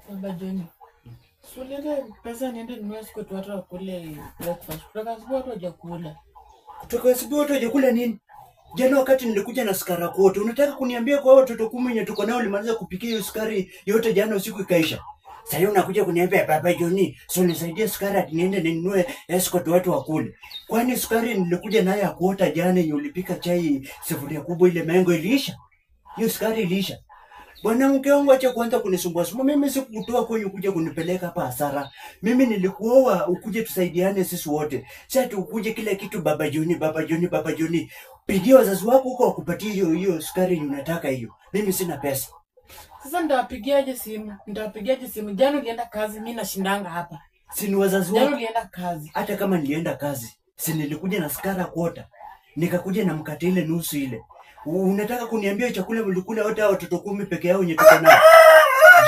Baba Johnny, si ulete pesa niende ninunue siku watu wakule breakfast. Kutoka asubuhi watu hawajakula. Kutoka asubuhi watu hawajakula nini? Jana wakati nilikuja na sukari kwote, unataka kuniambia kwa watoto 10 yenye tuko nao ulimaliza kupikia hiyo sukari yote jana usiku ikaisha? Sasa hiyo unakuja kuniambia Baba Johnny, si unisaidie sukari ati niende ninunue escort watu wakule. Kwani sukari nilikuja nayo ya kuota jana yenye ulipika chai sufuria kubwa ile mengo iliisha? Hiyo sukari iliisha. Bwana mke wangu, acha kuanza kunisumbua sumbua. Mimi sikukutoa kwenye kuja kunipeleka hapa hasara. Mimi nilikuoa ukuje tusaidiane sisi wote. Sasa ati ukuje kila kitu Baba Johnny, Baba Johnny, Baba Johnny. Pigia wazazi wako huko wakupatie hiyo sukari yenye unataka hiyo. Mimi sina pesa. Sasa nitawapigiaje simu? Nitawapigiaje simu? Jana ulienda kazi, mimi nashindanga hapa. Si ni wazazi Jana wako? ulienda kazi. Hata kama nilienda kazi, si nilikuja na sukari kuota. Nikakuja na mkate ile nusu ile. Unataka kuniambia chakula mlikula wote hao watoto 10 peke yao wenye tuko nao?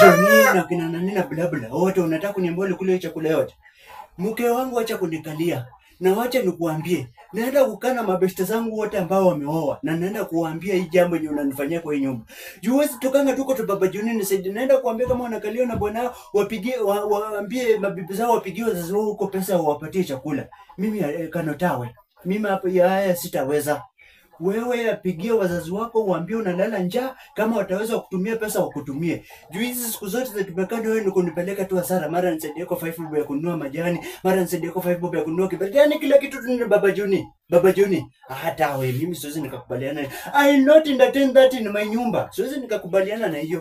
Johnny na kina nani na bla bla wote unataka kuniambia ulikula hiyo chakula yote? Mke wangu, acha kunikalia. Na wacha nikuambie, naenda kukaa na mabeshte zangu wote ambao wameoa na naenda kuwaambia hii jambo yenye unanifanyia kwa hii nyumba. Juu huwezi tokanga tuko tu Baba Johnny nisaidie. Naenda kuambia kama wanakalia na bwana wapigie waambie mabibi zao wapigie wazazi wao huko pesa wawapatie chakula. Mimi kanotawe. Mimi hapo haya sitaweza. Wewe apigie wazazi wako uambie unalala njaa, kama wataweza kutumia pesa wakutumie. Juu hizi siku zote za tumekaa wewe ni kunipeleka tu hasara, mara nisaidie kwa 5 bob ya kununua majani, mara nisaidie kwa 5 bob ya kununua kiberiti. Yaani kila kitu tu ni Baba Johnny, Baba Johnny. Hata wewe mimi siwezi nikakubaliana. I not entertain that in my nyumba. Siwezi nikakubaliana na hiyo.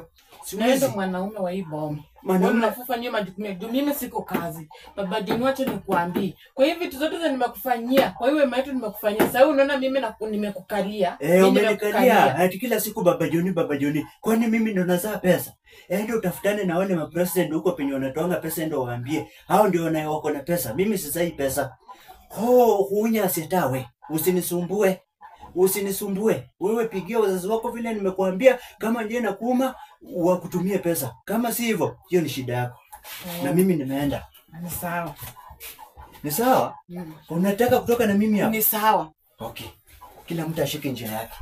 Na wewe Siwezi. ndo mwanaume wa hii boma. Mwanaume- Wewe unafaa niyo majukumu yako. Mimi siko kazi. Baba Johnny, wacha nikuambie. Kwa hivi vitu zote za nimekufanyia, kwa hiyo wema yetu nimekufanyia. Sasa unaona mimi na nimekukalia. Mimi Umenikalia nimekukalia. ati kila siku Baba Johnny, Baba Johnny. Kwani mimi ndo nazaa pesa? Enda utafutane na wale mapresident huko penye wanatoanga pesa, enda waambie hao ndio wana wako na pesa. Mimi sizai pesa. Ho, hunya sitawe. Usinisumbue. Usinisumbue. Wewe pigia wazazi wako vile nimekuambia, kama ndiye nakuuma wakutumie pesa. Kama si hivyo, hiyo ni shida yako. Na mimi nimeenda. Ni sawa. Ni sawa? Unataka kutoka na mimi hapa? Ni sawa. Okay. Kila mtu ashike njia yake.